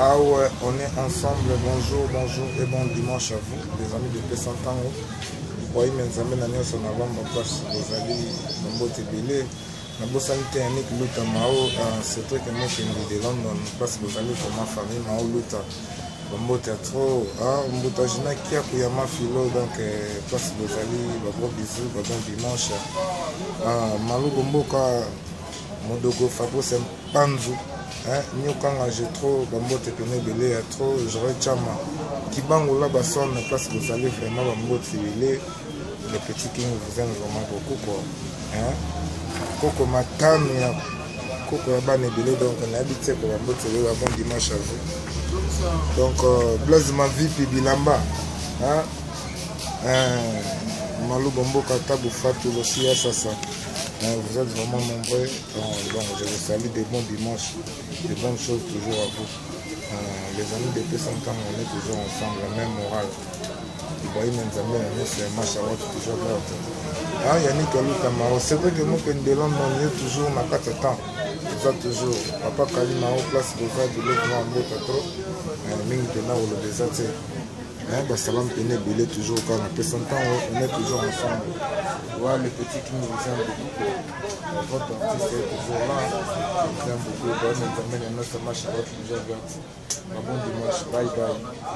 Ah ouais, on est ensemble. Bonjour, bonjour et bon dimanche à vous, les amis de Pessantango. Ibrahim Nzambe na nyonso na bamba place bozali bambote ebele nabosani te Yannick Luta Mao euh, Cédric Mokende de London place bozali vraiment famille Mao Luta bambote ya trop ah, mbuta Gina Kiaku ya Mafilo donc euh, place bozali ba gros bisous ba bon dimanche ah, Maluku Mboka Modogo Fabrice Panzu hein, Nyokanga je trop bambote pene ebele ya trop Joël Chama Kibangu la Basson place bozali vraiment bambote ebele le petit king vous aime vraiment beaucoup quoi hein koko matano ya koko ya bana ebele donc nayebi te ko bambote ebele ba bon dimanche à vous donc euh, Blaise Mavipi bilamba hein euh, Malubo Mboka Tabu Fatou Losia Sasa hein, vous êtes vraiment nombreux. Donc, je vous salue de bons dimanches, de bonnes choses toujours à vous. Euh, les amis de Pessantan, on est toujours ensemble, la même morale. Ibrahim Nzambe na nyonso ya Mashawat toujours verte. Ah, Yannick Aluka Mao, c'est vrai que moi, que London, est toujours na kati temps. Eza toujours papa Kalima au place boza biloko na mbota trop. Euh, mingi mpena koloba eza te. Hein, ba salam pene ebele toujours kaka napesa ntango on est toujours ensemble. Ouais, le petit qui nous aime beaucoup. Votre artiste est toujours là. Je vous aime beaucoup. Bonne semaine, notre match, toujours verte. Bon dimanche. Bye bye.